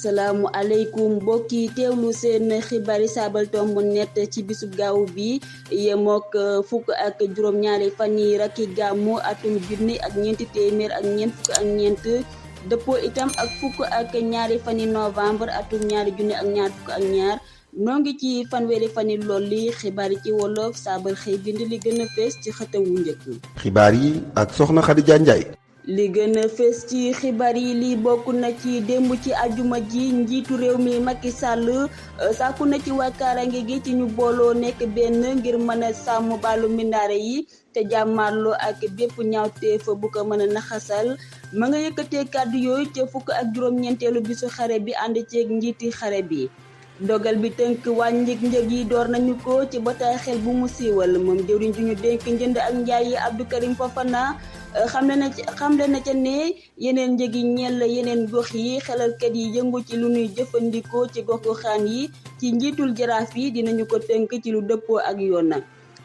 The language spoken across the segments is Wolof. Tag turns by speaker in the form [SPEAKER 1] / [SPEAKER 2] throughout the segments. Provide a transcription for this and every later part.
[SPEAKER 1] asalaamu aleykum mbokki teewlu seen xibaari Sabaltomdu.net ci bisub gaaw bi yemook fukk ak juróom-ñaari fan yi rakki gàmmu atum junni ak ñeenti téeméer ak ñeent fukk ak ñeent dëppoo itam ak fukk ak ñaari fan yi novembre atum ñaari junni ak ñaar fukk ak ñaar noo ngi ci fanweeri fan yi lool li xibaar yi ci wolof saabal xëy bind li gën a fees ci xëtam wu njëkk.
[SPEAKER 2] xibaar yi ak soxna Khadija Ndiaye.
[SPEAKER 1] li gën a fës ci xibaar yi lii bokk na ci démb ci ajuma ji njiitu réew mi Macky Sall sàkku na ci waa kaaraange gi ci ñu booloo nekk benn ngir mën a sàmm baalu mindaare yi te jàmmarloo ak bépp ñaawteef bu ko mën a naxasal ma nga yëkkatee kàddu yooyu ca fukk ak juróom-ñeenteelu bisu xare bi ànd ceeg njiiti xare bi. dogal bi tënk wàññi njëg yi door nañu ko ci bataaxel bu mu siiwal moom jëwriñ ju ñu dénk njënd ak njaay yi Abdou Karim Fofana xamle na ca ne yeneen njëg yi ñeel yeneen gox yi xelalkat yi yëngu ci lu ñuy jëfandikoo ci gox-goxaan yi ci njiitul jaraaf yi dinañu ko tënk ci lu dëppoo ak yoon na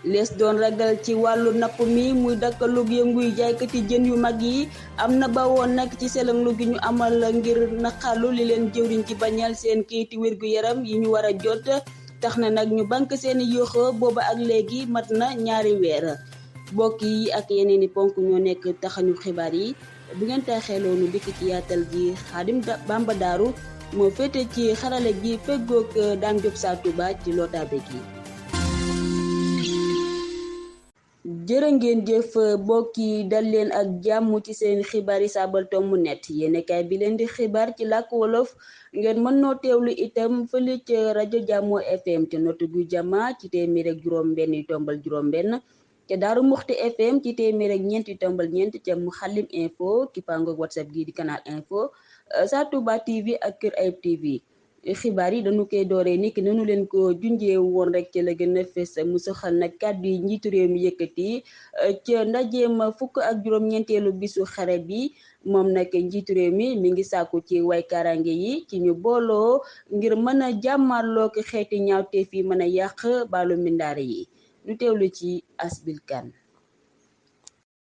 [SPEAKER 1] lees doon ragal ci wàllu napp mi muy dakkalug yënguy jaaykati jën yu mag yi am na ba woon nag ci selanglu gi ñu amal ngir naqalu li leen jëwriñ ci bañal seen kayiti wér-gu-yaram yi ñu war a jot tax na nag ñu bank seeni yoxo booba ak léegi mat na ñaari weer bokk yi ak yeneeni ponk ñoo nekk taxañu xibaar yi bu ngeen taaxeeloonu dikk ci yaatal gi Xaadim Bamba Daaru moo féete ci xarale gi feggoog Dame Diop Sa Touba ci lootabe gi jërë ngeen jëf mbokk yi dal leen ak jàmm ci seen xibaar yi Sabaltomdu.net yéenekaay bi leen di xibaar ci làkk wolof ngeen mën noo teewlu itam fële ca rajo Jàmmoo FM te notu gu jama ci téeméer ak juróom-benn tombal juróom-benn ca Daaru Muxti FM ci téeméer ak ñeenti tombal ñeent ca Muxallim info ki pangoog WhatsApp gi di canal info Sa Touba TV ak Kër Ayib TV. xibaar yi dañu koy dooree ni ki nanu leen ko junjee woon rek ci la gën a fes mu soxal nag kàddu yi njiitu réew mi yëkkati ca ndajeem fukk ak juróom-ñeenteelu bisu xare bi moom nag njiitu réew mi ngi sàkku ci way kaaraange yi ci ñu booloo ngir mën a jàmmarloo ko xeeti ñaawteef yi mën a yàq baalu mindaare yi ñu teewlu ci Asbil Kan.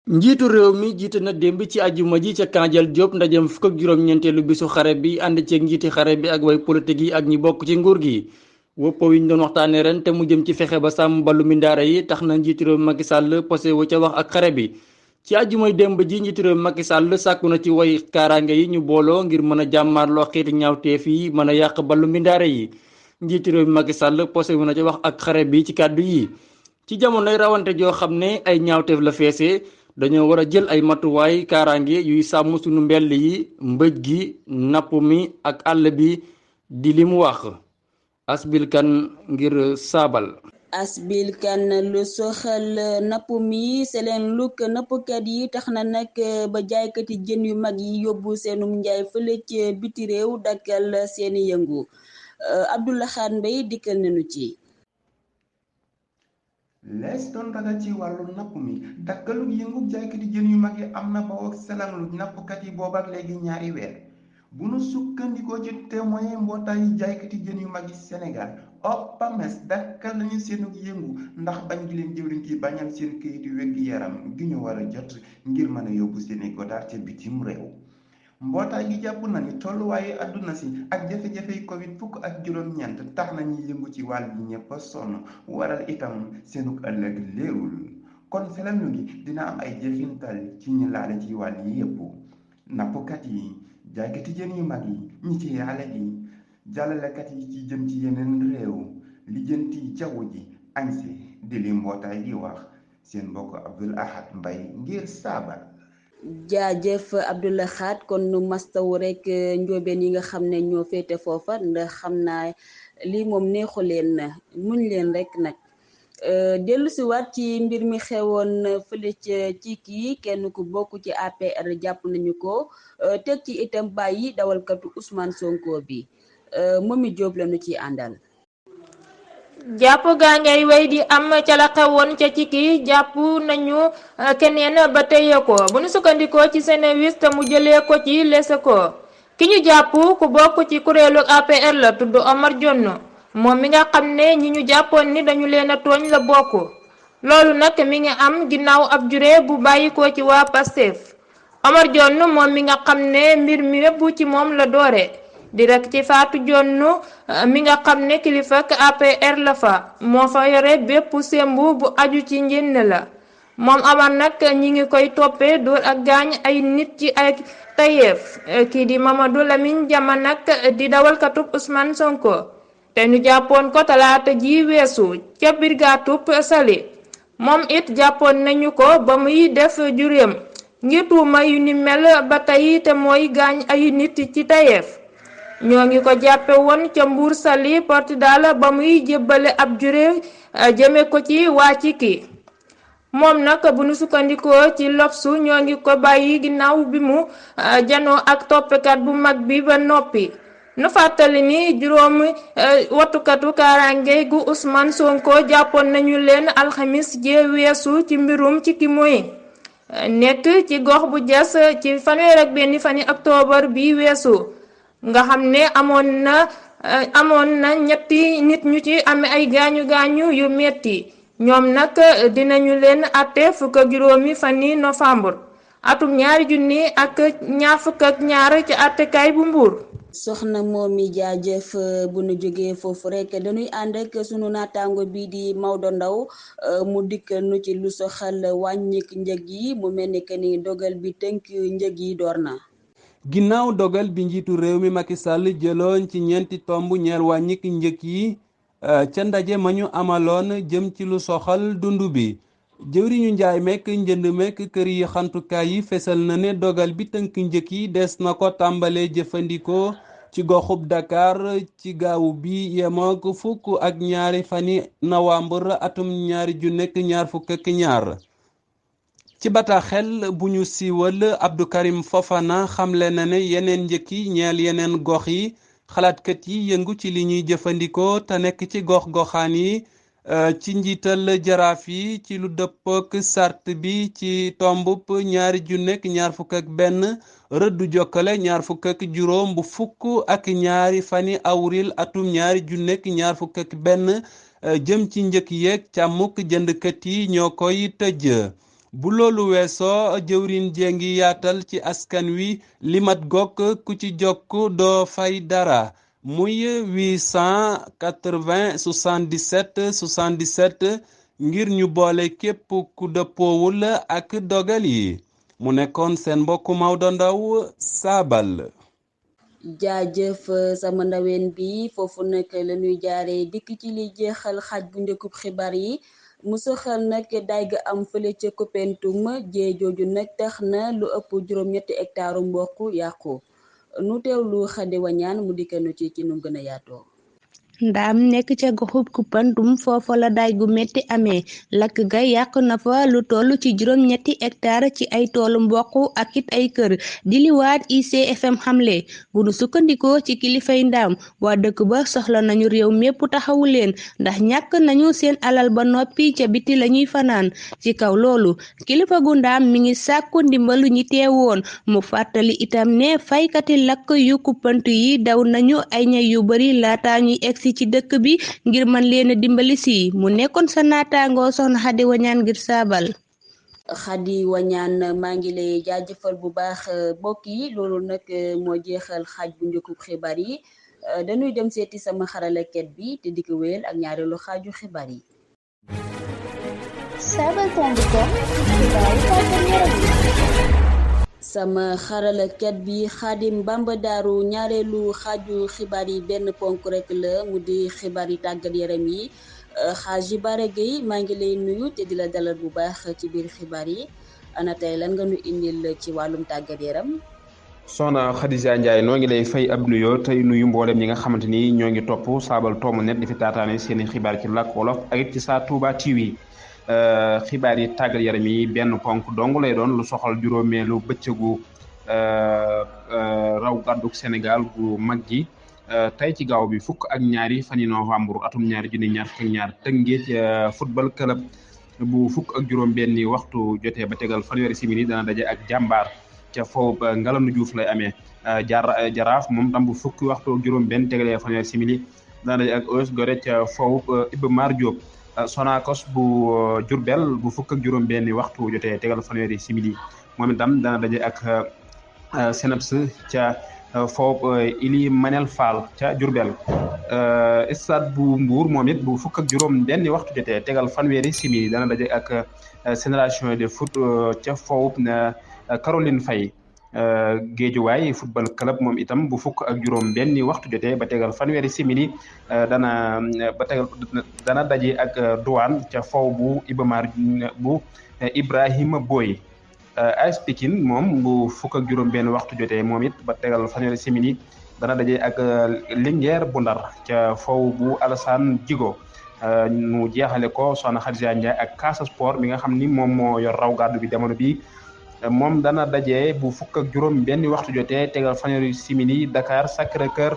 [SPEAKER 3] njiitu réew mi jiite na démb ci ajuma ji ca Kandial Diop ndajem fukk ak juróom-ñeenteelu bisu xare bi ànd ceeg njiiti xare bi ak way politique yi ak ñi bokk ci nguur gi woppoo yi ñu doon waxtaane ren te mu jëm ci fexe ba sàmm ballu mindaare yi tax na njiitu réew Macky Sall posé wu ca wax ak xare bi ci ajumay démb ji njiitu réew Macky Sall sàkku na ci way kaaraange yi ñu booloo ngir mën a jàmmaarloo xeeti ñaawteef yi mën a yàq ballu mindaare yi njiitu réew Macky Sall posé wu na ca wax ak xare bi ci kàddu yi ci jamonoy rawante joo xam ne ay ñaawteef la feesee dañoo war a jël ay matuwaay kaaraange yuy sàmm suñu mbell yi mbëj gi napp mi ak àll bi di li mu wax Asbil Kan ngir saabal.
[SPEAKER 1] Asbil Kan lu soxal napp mi seleen lukk nappkat yi tax na nag ba jaaykati jën yu mag yi yóbbu seenum njaay fële ci biti réew dakkal seeni yëngu Abdoulaye Mbaye dikkal nañu ci.
[SPEAKER 4] lees doon ragal ci wàllu napp mi dakkalug yëngu jaaykati jën yu mag yi am na ba ak selanglu nappkat yi booba ak léegi ñaari weer bu nu sukkandikoo ci témoin mbootaayu jaaykati jën yu mag yi Sénégal OPAMES dakkal nañu seenu yëngu ndax bañ gi leen jëwriñ ci bañal seen këyit wér-gi-yaram gi ñu war a jot ngir mën a yóbbu seeni godaar ca bitim réew mbootaay gi jàpp na ni tolluwaayu àdduna si ak jafe-jafey covid fukk ak juróom-ñeent tax nañuy yëngu ci wàll yi ñëpp a sonn waral itam seenug ëllëg léerul kon selanglu gi dina am ay jeexintal ci ñi laale ci wàll yi yëpp nappkat yi jaaykati jën yu mag yi ñi ci yaale gi jàllalekat yi ci jëm ci yeneen réew lijjanti jaww ji añsi di li mbootaay gi wax seen mbokk Abdoul Ahad Mbaye ngir saabal.
[SPEAKER 1] jaajëf Abdoulaye Khat kon nu mastawu rek njóobeen yi nga xam ne ñoo féete foofa ndax xam naa lii moom neexu leen na muñ leen rek nag dellu si waat ci mbir mi xewoon fële ci kii kenn ku bokk ci APR jàpp nañu ko teg ci itam bàyyi dawalkatu Ousmane Sonko bi Momi Diop lañu ci àndal.
[SPEAKER 5] jàpp gaa ngay way di am ca la xewoon ca ci kii jàpp nañu keneen ba téye ko bu nu sukkandikoo ci Senewis te mu jëlee ko ci lese ko ki ñu jàpp ku bokk ci kuréelu APR la tudd Omar Jonn moom mi nga xam ne ñi ñu jàppoon ni dañu leen a tooñ la bokk loolu nag mi ngi am ginnaaw ab juré bu bàyyikoo ci waa Pastef Omar Jonn moom mi nga xam ne mbir mi yépp ci moom la doore direct ci Fatou Jonn mi nga xam ne kilifa ak APR la fa moo fa yore bépp sembu bu aju ci njënd la moom Amar nag ñi ngi koy toppee dóor ak gaañ ay nit ci ay tayeef kii di Mamadou Lamine Diama nag di dawalkatub Ousmane Sonko te ñu jàppoon ko talaata ji weesu ca brigade Saly moom it jàppoon nañu ko ba muy def juréem ngir tuuma yu ni mel ba tey te mooy gaañ ay nit ci tayeef ñoo ngi ko jàppe woon ca Mbour Saly Portudal ba muy jébbale ab juré jëme ko ci waa Ciki moom nag bu nu sukkandikoo ci L'Obs ñoo ngi ko bàyyi ginnaaw bi mu janoo ak toppekat bu mag bi ba noppi nu fàttali ni juróom wattukatu kaaraange gu Ousmane Sonko jàppoon nañu leen alxamis jee weesu ci mbirum Ciki mooy nekk ci gox bu jas ci fanweer ak benn fani octobre bi weesu nga xam ne amoon na ñetti nit ñu ci amee ay gaañu-gaañu yu metti ñoom nag dinañu leen àtte fukk ak juróomi fani novembre atum 2022 ci àttekaay bu Mbuur.
[SPEAKER 1] soxna Momy jaajëf bu nu jógee foofu rek dañuy ànd ak sunu naataango bii di Maodo Ndaw mu dikk nu ci lu soxal wàññik njëg yi mu mel ni que ni dogal bi tënk njëg yi door na.
[SPEAKER 6] ginnaaw dogal bi njiitu réew mi Macky Sall jëloon ci ñeenti tomb ñeel wàññik njëg yi ca ndaje ma ñu amaloon jëm ci lu soxal dund bi jëwriñu njaay mekk njënd mekk kër yi xantukaay yi fesal na ne dogal bi tënk njëg yi des na ko tàmbalee jëfandikoo ci goxub Dakar ci gaawu bi yemook fukk ak ñaari fani novembre atum 2022 ci bataaxel bu ñu siiwal Abdou Karim Fofana xamle na ne yeneen njëkk yi ñeel yeneen gox yi xalaatkat yi yëngu ci li ñuy jëfandikoo te nekk ci gox-goxaan yi ci njiital jaraaf yi ci lu dëppook sart bi ci tombub 2021 rëddu jokkale 20 bu fukk ak ñaari fani awril atum 2021 jëm ci njëkk yeeg càmmuk jëndkat yi ñoo koy tëj bu loolu weesoo jëwriñ jéngi yaatal ci askan wi limat gokk ku ci jokk doo fay dara muy 880 77 77 ngir ñu boole képp ku dëppoowul ak dogal yi mu nekkoon seen mbokku Maodo Ndaw saabal
[SPEAKER 1] jaajëf sama ndaween bi foofu nag la ñuy jaaree dikk ci li jeexal xaaj bu njëkkub xibaar yi mu soxal nag day ga am fële ca Kopentum jee jooju nag tax na lu ëpp juróom-ñetti hectare mboq yàqu nu teewlu Xadi Wañaan mu dikkanu ci nu gën a yaatoo.
[SPEAKER 7] ndaam nekk ca goxub Koumpentoum foofa la daay gu metti amee lakk ga yàq na fa lu toll ci juróom-ñetti hectare ci ay toolu mboq ak it ay kër di liwaat ICFM xamle bu nu sukkandikoo ci kilifay ndaam waa dëkk ba soxla nañu réew mépp taxawu leen ndax ñàkk nañu seen alal ba noppi ca biti lañuy fanaan ci kaw loolu kilifa gu ndaam mi ngi sàkku ndimbalu ñi teewoon mu fàttali itam ne faykati lakk yu Koumpentoum yi daw nañu ay ñay yu bari laata ñuy ci dëkk bi ngir mën leen a dimbali si mu nekkoon sa naataangoo soxna Xadi Wañaan ngir saabal.
[SPEAKER 1] Xadi Wañaan maa ngi lay jaajëfal bu baax mbokk yi loolu nag moo jeexal xaaj bu njëkkub xibaar yi dañuy dem seeti sama xaralaket bi te di ko wéyal ak ñaareelu xaaju xibaar yi. sama xaralakat bi Xaadim Bamba Daaru ñaareelu xaaju xibaar yi benn ponk rek la mu di xibaar yi tàggat yaram yi Xaaji Bara Gueye maa ngi lay nuyu te di la dalal bu baax ci biir xibaar yi ana tey lan nga nu indil ci wàllum tàggat yaram.
[SPEAKER 8] Soxna Khadija Ndiaye noo ngi lay fay ab nuyoo tey nuyu mboolem ñi nga xamante ni ñoo ngi topp saabal toomu net di fi taataane seeni xibaar ci làkk wolof ak it ci Sa Touba TV. xibaar yi tàggat yaram yi benn ponk dong lay doon lu soxal juróomeelu bëccëgu raw gàdduk Sénégal gu mag gi tey ci gaaw bi fukk ak ñaari fani novembre atum 2022 Tëngéej football club bu fukk ak juróom benni waxtu jotee ba tegal fanweeri simili dana daje ak jàmbaar ca foofu Ngalandou Diouf lay amee jaraaf moom tam bu fukki waxtu ak juróom benn tegalee fanweeri simili dana daje ak US Gorée ca foofu Iba Mar Diop Sonacos bu Diourbel bu fukk ak juróom benni waxtu jotee tegal fanweeri simili moom itam dana daje ak Seneps ca foofu Ili Manel Fall ca Diourbel stade bu Mbour moom it bu fukk ak juróom benni waxtu jotee tegal fanweeri simili dana daje ak génération de foot ca foofu Caroline Faye Géejuwaay football club moom itam bu fukk ak juróom benni waxtu jotee ba tegal fanweeri simili dana daje ak Douane ca foofu bu Ibamar bu Ibrahima Boy AS Pikine moom bu fukk ak juróom benn waxtu jotee moom it ba tegal fanweeri simili dana daje ak Linguère bu Ndar ca foofu bu Alassane Djigo mu jeexale ko Soxna Khadija Ndiaye ak Casa Sport mi nga xam ni moom moo yor raw gàddu bi jamono bi moom dana daje bu fukk ak juróom benn waxtu jotee tegal fanweeri simili Dakar Sacré-Cœur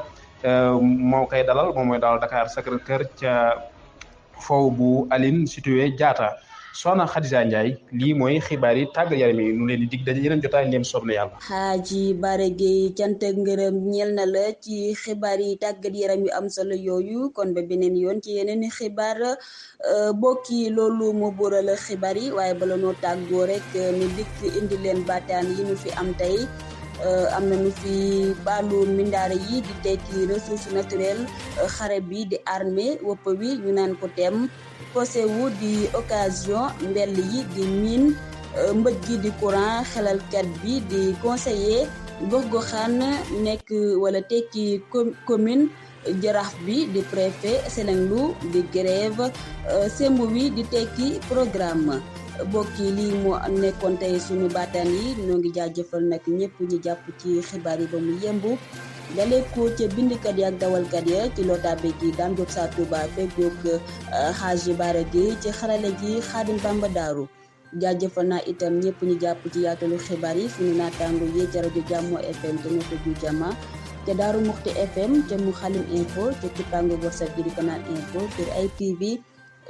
[SPEAKER 8] moo koy dalal moom mooy dalal Dakar Sacré-Cœur ca foofu bu Aline Sitoé Diatta Soxna Khadija Ndiaye lii mooy xibaar yi tàggat yaram yi nu leen di dig daje yeneen jotaay ndéem soob na yàlla.
[SPEAKER 1] Xaaji Bara Gueye cant ak ngërëm ñeel na la ci xibaar yi tàggat yaram yu am solo yooyu kon ba beneen yoon ci yeneen xibaar bokki loolu mu bural xibaar yi waaye bala noo tàggoo rek nu dikk indi leen baataan yi nu fi am tey am nañu fi baalu mindaare yi di tekki ressource naturelle xare bi di armée wopp wi ñu naan ko tem posewu di occasion mbell yi di mine mbëj gi di courant xelalkat bi di conseiller gox-goxaan nekk wala tekki commune jaraaf bi di préfet Selenglu di grève sembu wi di tekki programme bokki lii moo nekkoon tey suñu baataan yi ñoo ngi jaajëfal nag ñëpp ñi jàpp ci xibaar yi ba mu yembu dalee ko ca bindkat yi ak dawalkat ya ci lotaabe gi Dame Diop sa Touba feggoog Xaaji Bara Gueye ci xarale gi Xaadim Bamba Daaru jaajëfal naa itam ñëpp ñu jàpp ci yaatalu xibaar yi suñu naataango yi ca rajo Jàmmo FM te ñoo ju jama ca Daaru Muxti FM ca mu xalim info ca kippaango whatsapp gi di canal info kër ay TV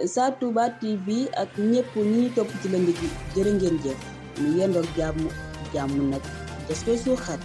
[SPEAKER 1] sa Touba TV ak ñëpp ñi topp ci lënd gi jërë ngeen jëf ñu yendoog jàmm nag des koy suuxat